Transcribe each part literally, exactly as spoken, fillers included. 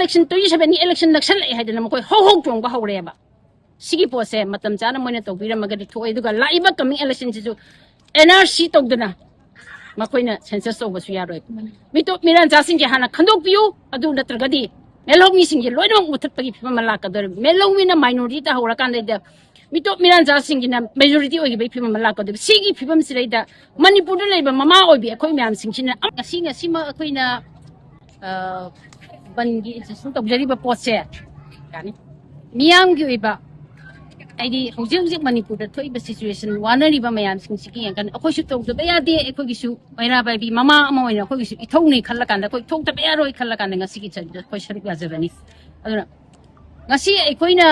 Election, twenty sevenꯒꯤ election ꯅꯛꯁꯜꯂꯛꯑꯦ ꯍꯥꯏꯗꯅ ꯃꯈꯣꯏ ꯍꯧ ꯍꯧ ꯆꯣꯡꯕ ꯍꯧꯔꯦꯕ꯫ ꯁꯤꯒꯤ ꯄꯣꯠꯁꯦ ꯃꯇꯝ ꯆꯥꯅ ꯃꯣꯏꯅ ꯇꯧꯕꯤꯔꯝꯃꯒꯗꯤ ꯊꯣꯛꯑꯦ꯫ ꯑꯗꯨꯒ ꯂꯥꯛꯏꯕ coming electionꯁꯤꯁꯨ NRC ꯇꯧꯗꯅ ꯃꯈꯣꯏꯅ census ꯇꯧꯕꯁꯨ ꯌꯥꯔꯣꯏ꯫ ꯃꯤꯇꯣꯞ ꯃꯤꯔꯥꯟꯆꯥꯁꯤꯡꯁꯦ ꯍꯥꯟꯅ ꯈꯟꯗꯣꯛꯄꯤꯌꯨ, ꯑꯗꯨ ꯅꯠꯇ꯭ꯔꯒꯗꯤ ꯃꯦꯜꯍꯧꯃꯤꯁꯤꯡꯁꯦ ꯂꯣꯏꯅꯃꯛ ꯃꯨꯊꯠꯄꯒꯤ ꯐꯤꯕꯝ ꯑꯃ ꯂꯥꯛꯀꯗꯧꯔꯤꯕ꯫ ꯃꯦꯜꯍꯧꯃꯤꯅ minority ꯇꯥꯍꯧꯔꯀꯥꯟꯗ ꯃꯤꯇꯣꯞ ꯃꯤꯔꯥꯟꯆꯥꯁꯤꯡꯒꯤꯅ majority ꯑꯣꯏꯈꯤꯕꯒꯤ ꯐꯤꯕꯝ ꯑꯃ ꯂꯥꯛꯀꯗꯧꯔꯤꯕ꯫ ꯁꯤꯒꯤ ꯐꯤꯕꯝꯁꯤꯗꯩꯗ ꯃꯅꯤꯄꯨꯔꯗ ꯂꯩꯕ ꯃꯃꯥ ꯑꯣꯏꯕꯤ ꯑꯩꯈꯣꯏ ꯃꯌꯥꯝꯁꯤꯡꯁꯤꯅ ꯉꯁꯤ, ꯉꯁꯤꯃꯛ ꯑꯩꯈꯣꯏꯅ, ꯑ, ꯕꯟꯒꯤ institution ꯇꯧꯖꯔꯤꯕ ꯄꯣꯠꯁꯦ, ꯌꯥꯅꯤ, ꯃꯤꯌꯥꯝꯒꯤ ꯑꯣꯏꯕ, ꯍꯥꯏꯗꯤ ꯍꯧꯖꯤꯛ ꯍꯧꯖꯤꯛ ꯃꯅꯤꯄꯨꯔꯗ ꯊꯣꯛꯏꯕ situation, ꯋꯥꯅꯔꯤꯕ ꯃꯌꯥꯝꯁꯤꯡꯁꯤꯒꯤ ꯌꯦꯡꯀꯥꯟꯗ ꯑꯩꯈꯣꯏꯁꯨ ꯇꯧꯗꯕ ꯌꯥꯗꯦ, ꯑꯩꯈꯣꯏꯒꯤꯁꯨ ꯃꯩꯔꯥ ꯄꯥꯏꯕꯤ ꯃꯃꯥ ꯑꯃ ꯑꯣꯏꯅ ꯑꯩꯈꯣꯏꯒꯤꯁꯨ ꯏꯊꯧꯅꯤ ꯈꯜꯂ ꯀꯥꯟꯗ, ꯑꯩꯈꯣꯏ ꯊꯣꯛꯇꯕ ꯌꯥꯔꯣꯏ ꯈꯜꯂ ꯀꯥꯟꯗ ꯉꯁꯤꯒꯤ ꯆꯠꯄꯗ ꯑꯩꯈꯣꯏ ꯁꯔꯨꯛ ꯌꯥꯖꯕꯅꯤ꯫ ꯑꯗꯨꯅ ꯉꯁꯤ ꯑꯩꯈꯣꯏꯅ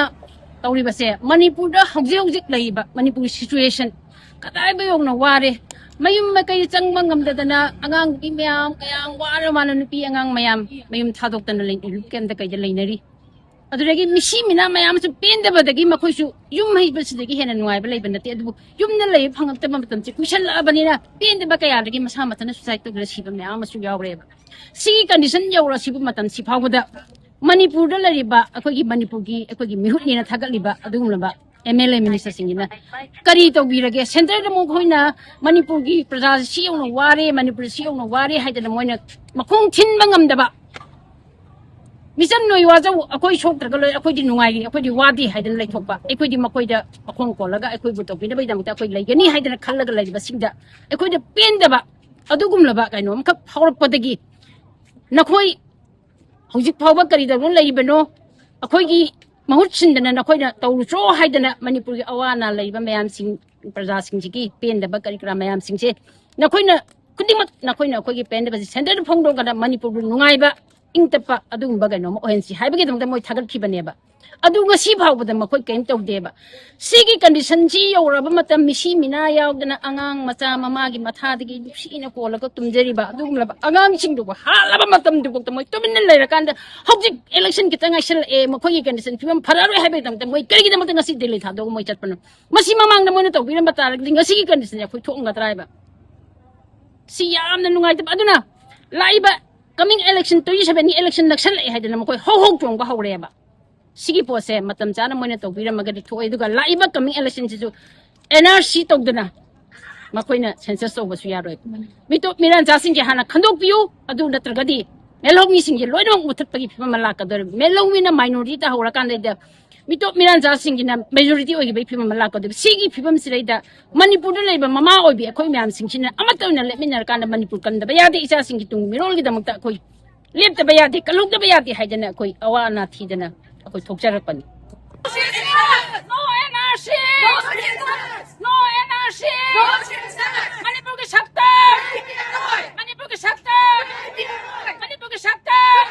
ꯇꯧꯔꯤꯕꯁꯦ ꯃꯅꯤꯄꯨꯔꯗ ꯍꯧꯖꯤꯛ ꯍꯧꯖꯤꯛ ꯂꯩꯔꯤꯕ ꯃꯅꯤꯄꯨꯔꯒꯤ situation ꯀꯗꯥꯏꯕ ꯌꯧꯅ ꯋꯥꯔꯦ, ꯃꯌꯨꯝ ꯃꯀꯩ ꯆꯪꯕ ꯉꯝꯗꯗꯅ ꯑꯉꯥꯡ ꯅꯨꯄꯤ ꯃꯌꯥꯝ, ꯀꯌꯥꯝ ꯋꯥꯔ ꯃꯥꯅ ꯅꯨꯄꯤ ꯑꯉꯥꯡ ꯃꯌꯥꯝ ꯃꯌꯨꯝ ꯊꯥꯗꯣꯛꯇꯅ ꯂꯩ, relief campꯇ ꯀꯩꯗ ꯂꯩꯅꯔꯤ꯫ ꯑꯗꯨꯗꯒꯤ ꯃꯤꯁꯤ ꯃꯤꯅꯥ ꯃꯌꯥꯝꯁꯨ ꯄꯦꯟꯗꯕꯗꯒꯤ ꯃꯈꯣꯏꯁꯨ ꯌꯨꯝ ꯍꯩꯕꯁꯤꯗꯒꯤ ꯍꯦꯟꯅ ꯅꯨꯡꯉꯥꯏꯕ ꯂꯩꯕ ꯅꯠꯇꯦ꯫ ꯑꯗꯨꯕꯨ ꯌꯨꯝꯗ ꯂꯩꯕ ꯐꯪꯉꯛꯇꯕ ꯃꯇꯝꯁꯦ ꯀꯨꯏꯁꯜꯂꯛꯑꯕꯅꯤꯅ ꯄꯦꯟꯗꯕ ꯀꯌꯥꯗꯒꯤ ꯃꯁꯥ ꯃꯊꯟꯇ suicide ꯇꯧꯗꯨꯅ ꯁꯤꯕ ꯃꯌꯥꯝ ꯑꯃꯁꯨ ꯌꯥꯎꯔꯦꯕ꯫ ꯁꯤꯒꯤ condition ꯌꯧꯔꯁꯤꯕ ꯃꯇꯝꯁꯤ ꯐꯥꯎꯕꯗ ꯃꯅꯤꯄꯨꯔꯗ ꯂꯩꯔꯤꯕ ꯑꯩꯈꯣꯏꯒꯤ ꯃꯅꯤꯄꯨꯔꯒꯤ ꯑꯩꯈꯣꯏꯒꯤ ꯃꯤꯍꯨꯠꯅꯦꯅ ꯊꯥꯒꯠꯂꯤꯕ ꯑꯗꯨꯒꯨꯝꯂꯕ MLA ministerꯁꯤꯡꯁꯤꯅ ꯀꯔꯤ ꯇꯧꯕꯤꯔꯒꯦ? Centreꯗ ꯃꯈꯣꯏꯅ ꯃꯅꯤꯄꯨꯔꯒꯤ ꯄ꯭ꯔꯖꯥꯁꯤ ꯁꯤ ꯌꯧꯅ ꯋꯥꯔꯦ, ꯃꯅꯤꯄꯨꯔ ꯁꯤ ꯌꯧꯅ ꯋꯥꯔꯦ ꯍꯥꯏꯗꯅ ꯃꯣꯏꯅ ꯃꯈꯣꯡ ꯊꯤꯟꯕ ꯉꯝꯗꯕ, ꯃꯤꯆꯝ ꯅꯣꯏ ꯋꯥꯖꯧ, ꯑꯩꯈꯣꯏ ꯁꯣꯛꯇ꯭ꯔꯒ ꯂꯣꯏ, ꯑꯩꯈꯣꯏꯗꯤ ꯅꯨꯡꯉꯥꯏꯔꯤ, ꯑꯩꯈꯣꯏꯗꯤ ꯋꯥꯗꯦ ꯍꯥꯏꯗꯅ ꯂꯩꯊꯣꯛꯄ, ꯑꯩꯈꯣꯏꯗꯤ ꯃꯈꯣꯏꯗ ꯃꯈꯣꯡ ꯀꯣꯜꯂꯒ ꯑꯩꯈꯣꯏꯕꯨ ꯇꯧꯕꯤꯅꯕꯒꯤꯗꯃꯛꯇ ꯑꯩꯈꯣꯏ ꯂꯩꯒꯅꯤ ꯍꯥꯏꯗꯅ ꯈꯜꯂꯒ ꯂꯩꯔꯤꯕꯁꯤꯡꯗ ꯑꯩꯈꯣꯏꯗ ꯄꯦꯟꯗꯕ ꯑꯗꯨꯒꯨꯝꯂꯕ ꯀꯩꯅꯣ ꯑꯃꯈꯛ ꯐꯥꯎꯔꯛꯄꯗꯒꯤ ꯅꯈꯣꯏ ꯍꯧꯖꯤꯛ ꯐꯥꯎꯕ ꯀꯔꯤ ꯇꯧꯗꯨꯅ ꯂꯩꯔꯤꯕꯅꯣ? ꯑꯩꯈꯣꯏꯒꯤ ꯃꯍꯨꯠ ꯁꯤꯟꯗꯅ ꯅꯈꯣꯏꯅ ꯇꯧꯔꯨꯆꯣ ꯍꯥꯏꯗꯅ ꯃꯅꯤꯄꯨꯔꯒꯤ ꯑꯋꯥ ꯑꯅꯥ ꯂꯩꯕ ꯃꯌꯥꯝꯁꯤꯡ, ꯄ꯭ꯔꯖꯥꯁꯤꯡꯁꯤꯒꯤ ꯄꯦꯟꯗꯕ ꯀꯔꯤ ꯀꯔꯥ ꯃꯌꯥꯝꯁꯤꯡꯁꯦ ꯅꯈꯣꯏꯅ ꯈꯨꯗꯤꯡꯃꯛ, ꯅꯈꯣꯏꯅ ꯑꯩꯈꯣꯏꯒꯤ ꯄꯦꯟꯗꯕꯁꯦ Centreꯗ ꯐꯣꯡꯗꯣꯛꯀꯗ ꯃꯅꯤꯄꯨꯔꯕꯨ ꯅꯨꯡꯉꯥꯏꯕ, ꯏꯪ ꯇꯞꯄ ꯑꯗꯨꯒꯨꯝꯕ ꯀꯩꯅꯣ ꯑꯃ ꯑꯣꯏꯍꯟꯁꯤ ꯍꯥꯏꯕꯒꯤꯗꯃꯛꯇ ꯃꯣꯏ ꯊꯥꯒꯠꯈꯤꯕꯅꯦꯕ꯫ ꯑꯗꯨ ꯉꯁꯤ ꯐꯥꯎꯕꯗ ꯃꯈꯣꯏ ꯀꯔꯤꯝ ꯇꯧꯗꯦꯕ꯫ ꯁꯤꯒꯤ conditionꯁꯤ ꯌꯧꯔꯕ ꯃꯇꯝ, ꯃꯤꯁꯤ ꯃꯤꯅꯥ ꯌꯥꯎꯗꯅ ꯑꯉꯥꯡ ꯃꯆꯥ ꯃꯃꯥꯒꯤ ꯃꯊꯥꯗꯒꯤ ꯅꯨꯡꯁꯤꯅ ꯀꯣꯜꯂꯒ ꯇꯨꯝꯖꯔꯤꯕ ꯑꯗꯨꯒꯨꯝꯂꯕ ꯑꯉꯥꯡꯁꯤꯡꯗꯨꯕꯨ ꯍꯥꯠꯂꯕ ꯃꯇꯝꯗꯨꯐꯥꯎꯗ ꯃꯣꯏ ꯇꯨꯃꯤꯟꯅ ꯂꯩꯔꯀꯥꯟꯗ ꯍꯧꯖꯤꯛ election ꯈꯤꯇꯪ ꯉꯥꯏꯁꯜꯂꯛꯑꯦ, ꯃꯈꯣꯏꯒꯤ condition ꯐꯤꯕꯝ ꯐꯔꯛꯑꯔꯣꯏ ꯍꯥꯏꯕꯒꯤꯗꯃꯛꯇ ꯃꯣꯏ ꯀꯔꯤꯒꯤꯗꯃꯛꯇ ꯉꯁꯤ ꯗꯤꯜꯂꯤ ꯊꯥꯗꯣꯛꯑꯒ ꯃꯣꯏ ꯆꯠꯄꯅꯣ? ꯃꯁꯤ ꯃꯃꯥꯡꯗ ꯃꯣꯏꯅ ꯇꯧꯕꯤꯔꯝꯕ ꯇꯥꯔꯒꯗꯤ ꯉꯁꯤꯒꯤ conditionꯁꯦ ꯑꯩꯈꯣꯏ ꯊꯣꯛꯑꯝꯒꯗ꯭ꯔꯥ ꯍꯥꯏꯕ? ꯁꯤ ꯌꯥꯝꯅ ꯅꯨꯡꯉꯥꯏꯇꯕ꯫ ꯑꯗꯨꯅ ꯂꯥꯛꯏꯕ Coming election, twenty sevenꯒꯤ election ꯅꯛꯁꯜꯂꯛꯑꯦ ꯍꯥꯏꯗꯅ ꯃꯈꯣꯏ ꯍꯧ ꯍꯧ ꯆꯣꯡꯕ ꯍꯧꯔꯦꯕ꯫ ꯁꯤꯒꯤ ꯄꯣꯠꯁꯦ ꯃꯇꯝ ꯆꯥꯅ ꯃꯣꯏꯅ ꯇꯧꯕꯤꯔꯝꯃꯒꯗꯤ ꯊꯣꯛꯑꯦ, ꯑꯗꯨꯒ ꯂꯥꯛꯏꯕ coming election ꯁꯤꯁꯨ N R C ꯇꯧꯗꯅ ꯃꯈꯣꯏꯅ census ꯇꯧꯕꯁꯨ ꯌꯥꯔꯣꯏ꯫ ꯃꯤꯇꯣꯞ ꯃꯤꯔꯥꯟꯆꯥꯁꯤꯡꯁꯦ ꯍꯥꯟꯅ ꯈꯟꯗꯣꯛꯄꯤꯌꯨ, ꯑꯗꯨ ꯅꯠꯇ꯭ꯔꯒꯗꯤ ꯃꯦꯜꯍꯧꯃꯤꯁꯤꯡꯁꯦ ꯂꯣꯏꯅꯃꯛ ꯃꯨꯊꯠꯄꯒꯤ ꯐꯤꯕꯝ ꯑꯃ ꯂꯥꯛꯀꯗꯧꯔꯤꯕ꯫ ꯃꯦꯜꯍꯧꯃꯤꯅ minority ꯇꯥꯍꯧꯔꯀꯥꯟꯗꯩꯗ ꯃꯤꯇꯣꯞ ꯃꯤꯔꯥꯟꯆꯥꯁꯤꯡꯒꯤꯅ majority ꯑꯣꯏꯈꯤꯕꯒꯤ ꯐꯤꯕꯝ ꯑꯃ ꯂꯥꯛꯀꯗꯧꯔꯤꯕ꯫ ꯁꯤꯒꯤ ꯐꯤꯕꯝꯁꯤꯗꯩꯗ ꯃꯅꯤꯄꯨꯔꯗ ꯂꯩꯕ ꯃꯃꯥ ꯑꯣꯏꯕꯤ ꯑꯩꯈꯣꯏ ꯃꯌꯥꯝꯁꯤꯡꯁꯤꯅ ꯑꯃꯠꯇ ꯑꯣꯏꯅ ꯂꯦꯞꯃꯤꯟꯅꯔꯀꯥꯟꯗ ꯃꯅꯤꯄꯨꯔ ꯀꯟꯗꯕ ꯌꯥꯗꯦ꯫ ꯏꯆꯥꯁꯤꯡꯒꯤ ꯇꯨꯡꯒꯤ ꯃꯤꯔꯣꯜꯒꯤꯗꯃꯛꯇ ꯑꯩꯈꯣꯏ ꯂꯦꯞꯇꯕ ꯌꯥꯗꯦ, ꯀꯜꯍꯧꯗꯕ ꯌꯥꯗꯦ ꯍꯥꯏꯗꯅ ꯑꯩꯈꯣꯏ ꯑꯋꯥ ꯑꯅꯥ ꯊꯤꯗꯅ ꯑꯩꯈꯣꯏ ꯊꯣꯛꯆꯔꯛꯄꯅꯤ꯫ No N R C! No N R C! ꯃꯅꯤꯄꯨꯔꯒꯤ ꯁꯛꯇꯝ! ꯃꯅꯤꯄꯨꯔꯒꯤ ꯁꯛꯇꯝ! ꯃꯅꯤꯄꯨꯔꯒꯤ ꯁꯛꯇꯝ!